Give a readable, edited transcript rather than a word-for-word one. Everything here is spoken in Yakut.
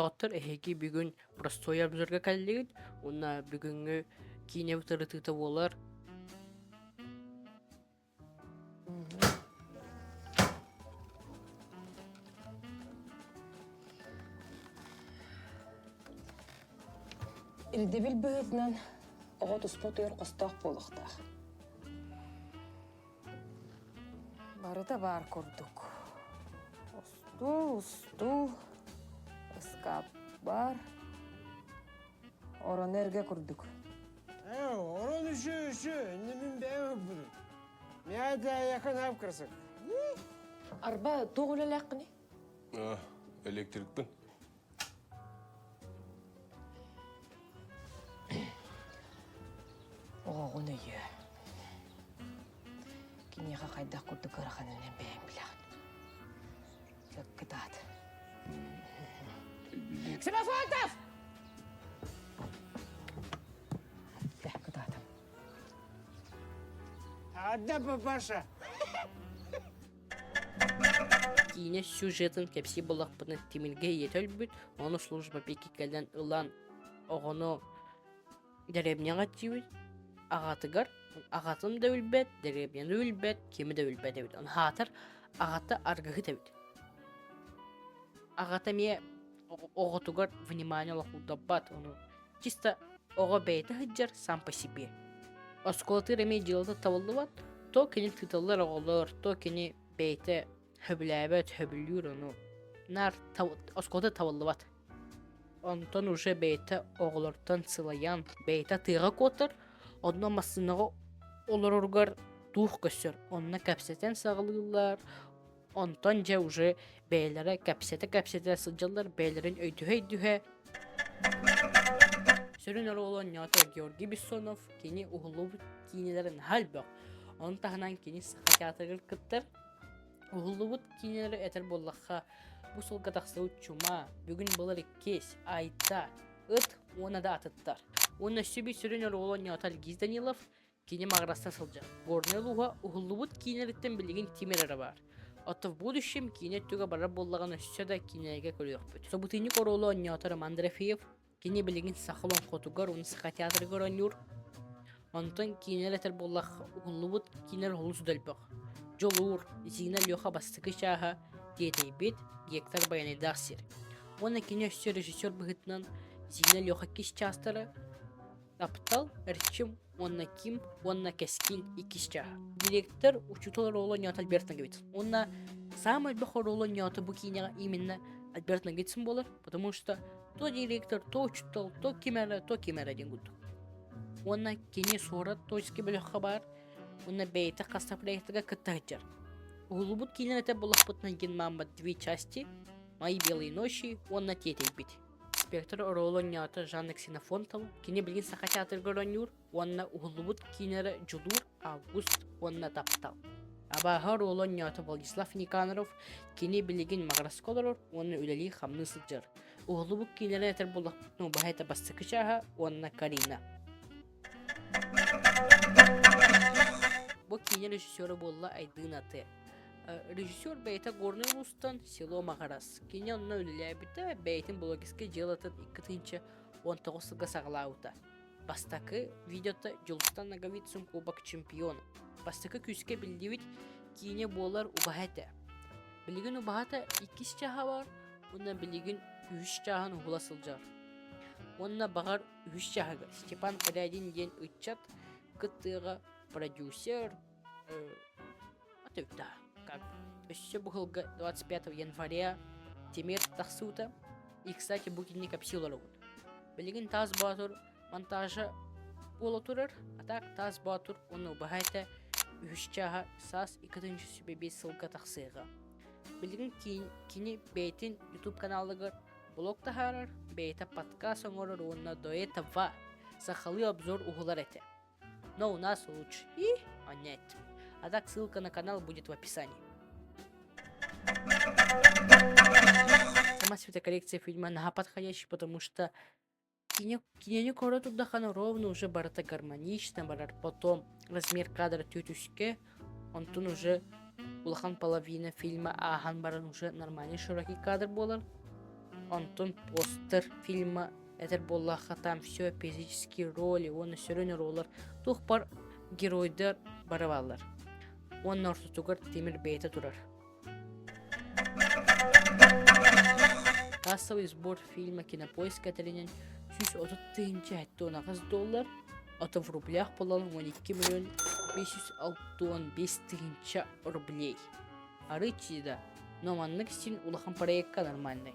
Доҕоттор, эһиги бүгүн простой обзорга кэллигит уонна бүгүҥҥү киинэбит ырытыыта буолар. Ирдэбил быһыытынан оҕо туспа утуйар хостоох буолуохтаах. Барыта баар курдук. Устуул, устуул, ыскаап баар. Орону эргэ курдук. Ээ, орон үсү үсү, иннибин бэйэм ылбытым. Миэхэ да якын ап кырсык. Арба туох үлэлээххиний? Электрикпин. Оҕоҕун өйөө. Киниэхэ хайдах курдук ыараханын эн бэйэҥ билэҕин. Кытаат. Ксенофонтов! Кытаатым. Адда, папаша! Киинэ сюжетын кэпсии буоллахпына Тимиргэ ийэтэ өлбүт, ону служба пики кэлэн ылан оҕону дэриэбинэҕэ тиийбит, аҕатыгар аҕатын да билбэт, дэриэбинэни билбэт, кими да билбэт эбит. Ону аатар аҕата аргыһыт эбит. Аҕата эмиэ оҕотугар внимание олохулдаппат, ону чисто оҕо бэйэтэ сылдьар сам по себе. Оскуолатыгар эмиэ дьыалата табыллыбат, то кини тыыталлар оҕолор, то кини бэйэтэ сөбүлээбэт, сөбүлүүр ону наар оскуолата табыллыбат. Онтон уже бэйэтэ оҕолортон сылайан, бэйэтэ тыаҕа куотар, онно массыынаҕа олороругар туох көстөр, онно кэпсэтэн саҕалыыллар, онтон дьэ уже бэйэлэрэ кэпсэтэ-кэпсэтэ сылдьаллар, бэйэлэрин өйдөһө-өйдөһө Сүрүн оруолу оонньоото Георгий Бессонов, кини уһуллубут киинэлэрэ наһаа элбэх. Ону таһынан кини Саха театрыгар кыттар. Уһуллубут киинэлэри этэр буоллахха, бу сылга тахсыбыт Чума, Бүгүн былыр иккис, Айта, Ыт уонна да атыттар. Уонна өссө биир сүрүн оруолу оонньоото Альгиз Данилов, кини Маҕараста сылдьар. Горнай улууһа уһуллубут киинэлэриттэн билигин Тимир эрэ баар. Оттон в будущем киинэ өттүгэ барар буоллаҕына өссө да киинэгэ көрүөхпүт. Собутыльник оруолу оонньоото Роман Дорофеев, Кини билигин саха олоҥхотугар уонна саха театрыгар оонньуур. Онтон киинэлэр этэр буоллахха, уһуллубут киинэлэр олус да элбэх. Дьулуур, Зина Леха бастакы чааһа, Тиэтэйбит, Гектор Байанайдаах сир. Уонна кини өссө режиссер быһыытынан Зина Леха иккис чаастара, Таптал, Эрчим уонна Ким уонна Кэскил иккис чааһа. Директор учуутал оруолу оонньоото Альберт Ноговицын. Уонна саамай элбэх оруолу оонньоото бу киинэҕэ именно Альберт Ноговицын буолар, потому что то директор, то учуутал, то ким эрэ, то ким эрэ диэн курдук. Уонна кини суорат тойский бөлөххө баар, уонна бэйэтэ хаста проектыгар кытта сылдьар. Уһуллубут киинэн этэ булахпытынан гин две части, Мои белые ночи уонна Тиэтэйбит. Инспектор оруолу оонньоото Жанна Ксенофонтова, кини билигин Саха театрыгар оонньуур уонна уһуллубут киинэлэрэ Дьулуур, Август уонна Таптал. Абааһы оруолу оонньоото Владислав Никаноров, кини билигин Маҕараска олорор уонна үлэлии-хамныы сылдьар. Уһуллубут киинэлэр этэр буоллахпытына убаһа этэ бастакы чааһа уонна Карина. Бу киинэ режиссера буолла Айдыын Аты. Режиссер бэйэтэ Горнай улуустан село Маҕарас. Кини онно үлэлээбитэ, бэйэтин блогерскай дьыалатын 2019 сылга саҕалаабыта. Бастакы видеота Дьулустан Ноговицын Кубок чемпиона. Бастакы күүскэ биллибит киинэ буолар убаһа этэ. Билигин убаһата иккис чааһа бар, уонна билигин үһүс чааһын уһула сылдьар. Уонна баҕар үһүс чааһыгар Степан Порядин диэн ыччат кыттыыга продюсер, э, да, как өссө бу сылга 25 января Тимир тахсыыта. И, кстати, бу кинини кэпсии олоробут. Билигин Таас Боотур монтажа буола турар, а так Таас Боотур уонна убаһа этэ үһүс чааһа саас 2005 сылга тахсыаҕа. Билигин кини бэйэтин YouTube каналыгар блог таһаарар, бэйэтэ подкаст оҥорор уонна до этого сахалыы обзор уһулар этэ. Но у нас лучше. И нет. А так ссылка на канал будет в описании. Сама светокоррекция фильма наһаа подходящий, потому что кинини көрө турдаххына ровно уже барыта гармонично барар. Потом размер кадра түтүскэ, онтун уже улахан половина фильма ааһан баран уже нормальный широкий кадр буолар. Онтон постер фильма этэр буоллахха там все физические роли уонна сүрүн оруоллар туох бар геройдар бары бааллар. Уонна ортотугар тимир бэйэтэ турар. Кассовый сбор фильма Кинопоиск этэринэн 130 78 доллар, а в рублях буолан 12 миллион 565 тыһыынча рублей. Арыыччы да, но маннык син улахан проекка нормальный.